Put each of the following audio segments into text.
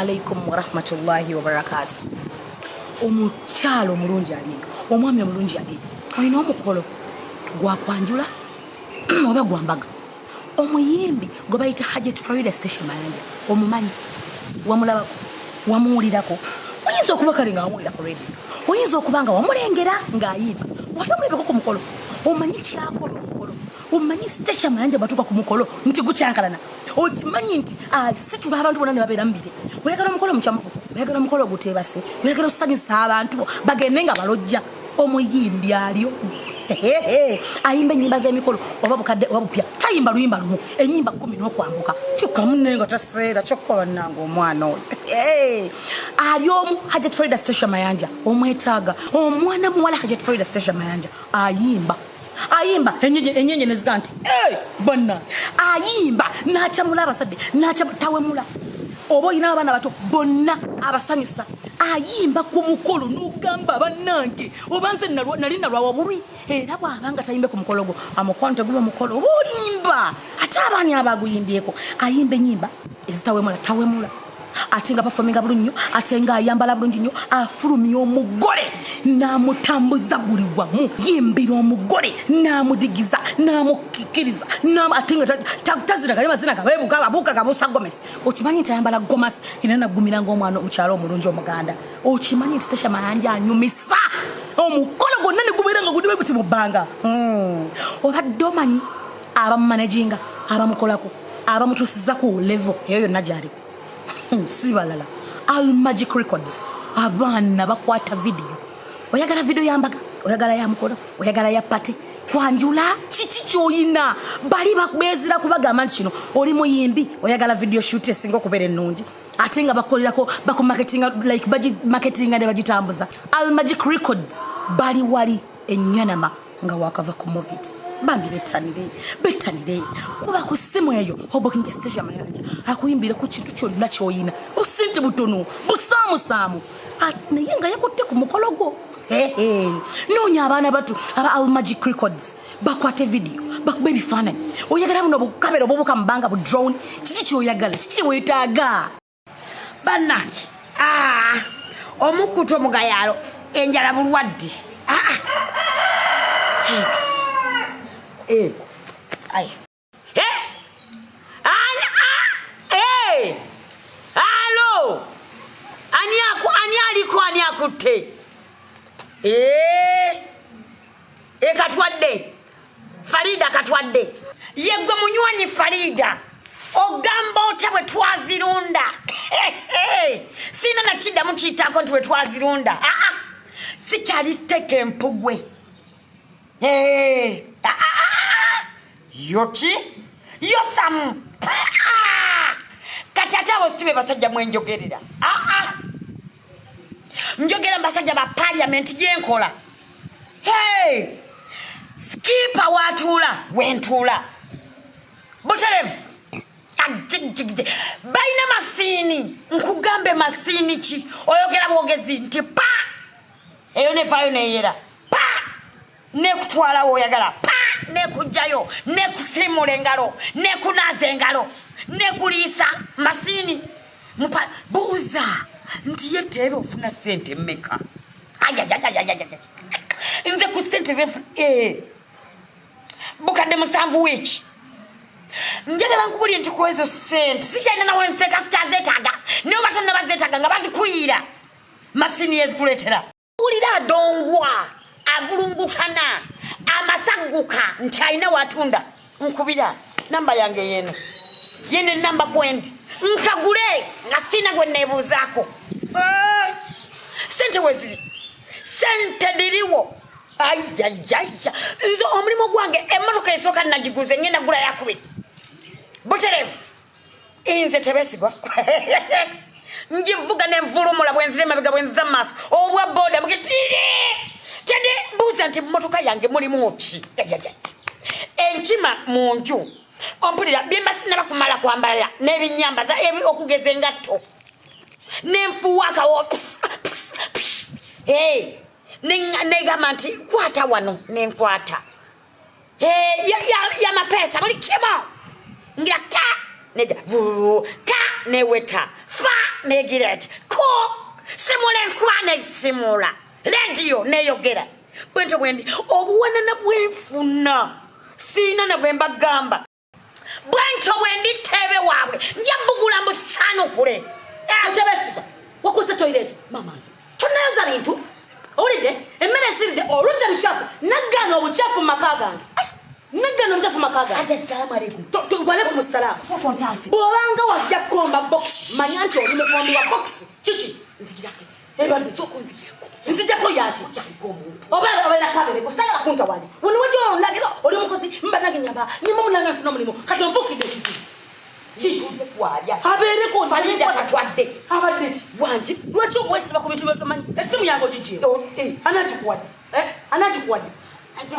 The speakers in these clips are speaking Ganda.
Alaikum warahmatullahi wabarakatu. Omukyalo omulungi ali, omwami omulungi ali, olina omukolo gwakwanjula oba gwambaga, omuyimbi gwe bayita Hajat Farida Station Mayanja omumanyi? Wamulabako? Wamuwulirako? Oyinza okuba kale nga wamuwulira ku radio, oyinza okuba nga wamulengera ng'ayimba, wali omulabeko ku mukolo. Omanyi kyakola omukolo? Omanyi Station Mayanja batuuka ku mukolo nti gukyankalana? Okimanyi nti asitula abantu bonna ne babeera mubire? Oyagala omukolo mukyamufu, oyagala omukolo ogutebase, oyagala osanyusa abantu bagende nga balojja. Omuyimbi ali ayimba enyimba z'emikolo, oba bukadde oba bupya, tayimba luyimba lumu, enyimba 10 n'okwambuka. Kyokka munne nga taseera. Kyokka bannanga, omwana oyo ali omu, Hajat Farida Station Mayanja, omwetaaga. Omwana muwala Hajat Farida Station Mayanja ayimba, ayimba enyenye neziga nti bonna. Ayimba nakyamula abasadde, tawemula. Oba olina abaana bato, bonna abasanyusa. Ayimba ku mukolo nogamba, bannange, oba nze nali nalwawa bulwi. Era bw'abanga tayimbe ku mukolo gwo, amukwano teguba omukolo, oba olimba. Ate abaani abaguyimbyeko? Ayimba enyimba ezitawemula, tawemula, ate nga performinga bulungi nnyo, ate nga ayambala bulungi nnyo. Afulumya omugole n'amutambuza buli wamu, yimbira omugole n'amudigiza n'amukkiriza, ate nga tazina gali mazina gabeebuka babuuka gabuusa gomesi. Okimanyi nti ayambala gomasi era nagumira ngaomwana omukyalo omulungi omuganda? Okimanyi nti Station Mayanja anyumisa omukolo gwonna ne gubeera nga gudibe guti mu bbanga? Obadde omanyi abamumanaginga, abamukolako, abamutuusiza ku level eyo yonna gyaliko si balala, Almagic Records. Abaana bakwata vidiyo. Oyagala vidiyo yambaga, oyagala ya mukolo, oyagala ya party, kwanjula, kiki kyoyina, bali bezira kubagamba nti kino. Oli muyimbi, oyagala video shoot esinga okubeera ennungi, ate nga bakolerako, bakumarketinga, like bagimarketinga ne bagitambuza. Almagic Records bali wali enyanama nga wakava ku Movit. Bambi bettanire, bettanire. Kuba ku ssimu eyo obookinga Station Mayanja akuyimbire ku kintu kyonna kyoyina. Busente butono busaamusaamu, naye nga yakutte ku mukolo gwo. Hehe. Noonya abaana batu aba Almagic Records bakwate vidiyo, bakuba ebifaananyi. Oyagala buno bukamera obubuka mu bbanga, bu drone, kiki kyoyagala, kiki weetaaga? Bannange, ah, omukkuto mugayaalo, enjala bulwadde. Ah, ah. Teebe. Eh, ai. Eh? Ah, eh! Alo, ani aku, ani aliko, ani akutte? Eh, e Katwadde Farida, Katwadde yeggwe munywanyi Farida. Ogamba otya bwe twazirunda? Siina nakiddamu kiyitako nti bwe twazirunda. Aa, sikyali siteka empugwe. Eh, ah, ah, ah. Yoki yosamu. Kati ate abo si be basajja mwenjogerera. Aa, njogera mu basajja ba parliament gyenkola. Hey! Skipa watuula wentuula buterevu. Ajjijjijje. Balina masiini, nkugambe masiini ki? Oyogera bwogezi nti pa, eyo nevaayo neyera pa, nekutwalawo oyagala pa, nekugjayo, nekusiimula engalo, nekunaaza engalo, nekuliisa. Masiini mupa. Buuza nti ye teebe ofuna sente mmeka? Ayayayayayaya, nze ku sente zenfuna 7,000 wiiki. Njagala nkubulye nti ku ezo sente sikyalina nawe nseka, sikyazeetaaga. Naye oba tonnabazeetaaga nga bazikuyiira masini ezikuleetera. Wulira adongwa avulungutana amasagguka nti alina watunda. Nkubira namba yange yeno yeno enamba kwendi nkagule nga sina gwe nebuuzaako. Ah, sente weziri, sente diriwo. Ayayaya, nze omulimu gwange, emmotoka esooka nagiguze, ngenda gula yakubiri buterevu. Nze tebesigwa, ngivuga nenvulumula bwenzira emabega, bwenziza mu maaso, obwa boda mugetire tede. Buuza nti mmotoka yange mulimu ki? Enkima mu nju, ompulira byemba sinaba kumala kwambala n'ebinyambaza, okugeza engatto, nenfuuwa akawo. Negamba nti kwata wano, nenkwata yamapeesa buli kimu ngira ka. Nega ka neweta fa negira eti ko simula enkuba nesimula lediyo neyogera bwentyo bwendi obuwanana bwenfuna siina na bwembagamba bwentyo bwendi teebe waabwe nja bugula musanukule. Mutebesigwa wakuuse toilet mama nze tonayoza bintu owulidde emmere esiridde olujja mukyafu naggaana obukyafu mu maka gange naggaana obukyafu mu maka gange. Hajati, salamu alaikum. Walaikum salaamu. Bw'obanga wajja kukomba bokisi manya nti oli mukombi wa bokisi kiki ebadde nzijako yaki oba abeera kabereko sagala kuntawanya wano wajja onagera oli mukozi mba nange nyamba nyamba munange nfuna omulimu kati onfuukidde ekizibu kiki abeereko. Farida katwadde. Abadde ki? Wangi. Lwaki okwesiba ku bintu byotomanyi? Essimu yange ogigyeo anagikuwadde? Anagikuwadde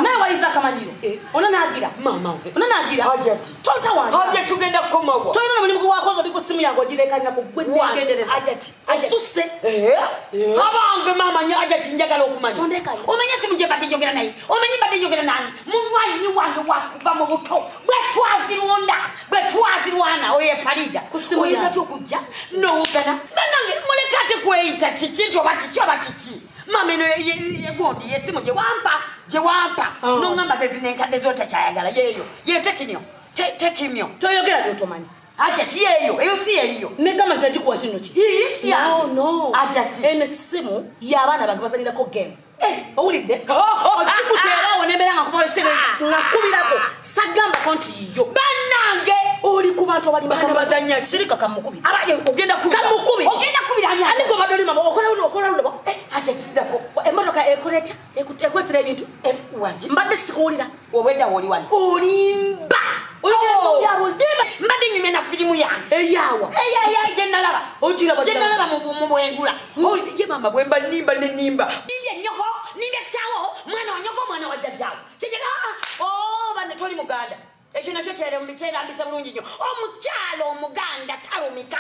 naye wayiza akamanyiro ona nagira. Mama nze. Ona nagira. Hajati. Tontawanya. Hajati, tugenda kukomawa. Tolina nomulimu gwewakoze oli ku simu yange ogirekanira ku gwe negendereza. Hajati, Hajati. Osusse. Abange mama nyo Hajati, njagala okumanya. Tondekanya. Omenye simu gye mbadde njogera naye, omenye mbadde njogera nani? Munywanyi wange wakuva mu buto bwe twazirunda bwe twazirwana oyo ye Farida. Ku simu Oyinza yange. ty okujja nowogana nanange muleke ate kweyita kiki nti oba kiki oba kiki mama eno yegundi yesimu gye wampa gye wampa. Oh. Noŋŋamba ze zino enkadde zotakyayagala yeeyo ye tekinyo tekimyo. Toyogera byotomanyi. Hajati, yeeyo eyo si yeeyo. Negamba nti agikuwa kino ki? Ii, No, no. Hajati. Eno essimu y'abaana bange bazanyirako game. Owulidde? Oh. Ogikuteera awo nembeera nga nkuba kitegeeza nga nkubirako sagambako nti yo. Bannange. Oli ku bantu abali Baana bazannya ki? Sirika kamukubira. Abadde ogenda kubira. Kamukubira. Ogenda kubira ani? Ani gwe obadde oli mama okola luno okola luno. Hajati, siddako. Emmotoka ekoleta ekwetera ebintu. Wangi. Mbadde sikuwulira. Obwedda wooli wano. Olimba. Oyogera olimba. Mbadde nyumya na firimu yange. Eyaawa. Eyaaya gye nalaba. Ogiraba. Gye nalaba mu bwengula. Ye maama bwe mba nnimba ne nnimba. Nimbye nnyoko, nimbye kitaawo, mwana wa nnyoko, mwana wa jjajjaawo. Kyejjaga, oh, banne toli Muganda. Ekyo nakyo kyerambisa bulungi nnyo. Omukyala Omuganda talumika.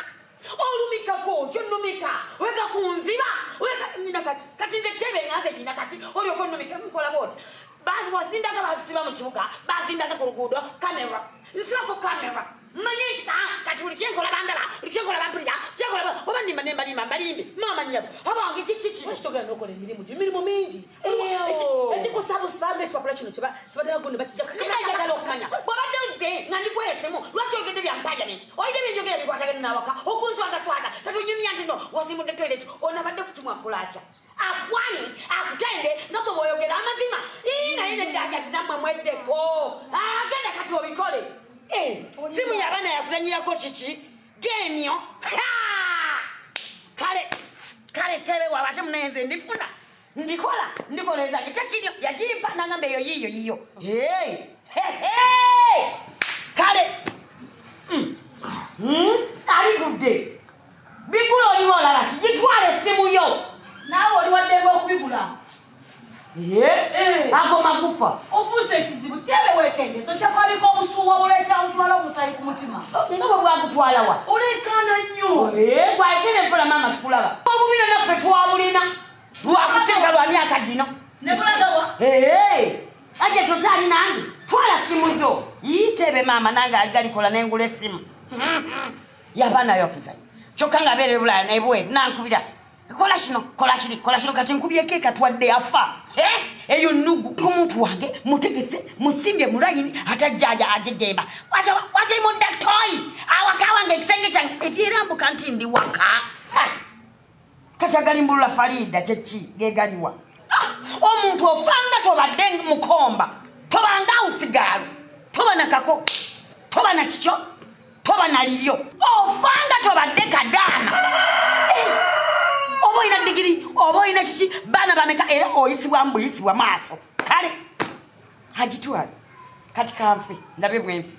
Olumikako, kyonnumika. Weka ku nziba, weka nnyina kaki. Kati nze tebe nga nze nnyina kaki. Olyoka onnumika, nkola bw'oti. Bazi wasindaga bazisiba mu kibuga, bazindaga ku luguudo, kamera. Nsibako kamera. Mmanyi nti kati buli kyenkola bandaba, buli kyenkola bampulira, kyenkola oba nnimba ne mbalimba mbalimbe. Maama nnyabo, abange kiki kino? Lwaki togenda n'okola emirimu gyo? Emirimu mingi. Eyo. Ekikusabusa ng'ekipapula kino kyebatera gundi bakijja. Nina njagala okumanya bw'obadde ozze nga ndikuwa esimu lwaki oyogedde bya parliament oyina byenjogera bikwatagana nawaka okunswazaswaza kati onyumya nti no wasimudde toilet onabadde kusimu akola atya akwane akutende nga bwe bwoyogera amazima. Ii, naye nedda Hajati nammwe mweddeko agenda kati obikole. Eh, simu y'abaana yakuzanyirako kiki gemyo. Kale kale tebe wawe ate munaye nze ndifuna ndikola ndikola ezange tekiryo yagimpa nangamba eyo yiyo yiyo. Hey, hey, hey! Kale aligudde bigula oliwo olaba ki gitwala essimu yo. Naawe oli waddembe okubigula. Ago magufa. Ofuuse ekizibu tebe weekendeza ojja kwabika obusuuwa buleeta butwala omusayi ku mutima. Nga bwe bwagutwala wa? Oleekaana nnyo. Gwayogera empola maama tukulaba obubi naffe twabulina lwakusinga lwa myaka gino. Ne bulagawa? Aje tokyali nange twala simu zo yitebe maama nange aligalikola nengula essimu yabaana yokuzanya kyokka nga abeera ebulaya nebweru nankubira kola kino kola kiri kola kino kati nkubyeko ekatwadde afa. Eyo nnugu omuntu wange mutegese musimbye mu layini atajjaja ajejemba wasimudde toyi awaka wange ekisenge kyange ebyerambuka nti ndi waka. Ah! Kati agalimbulula Farida kyeki gegaliwa. Omuntu ofanga tobadde mukomba tobanga usigaalu toba nakako toba na kikyo toba na liryo ofanga tobadde kadaama. Oba olina digiri oba olina kiki baana bameka era oyisibwa mbuyisibwa maaso kale agitwale kati kanfe ndabe bwenfe.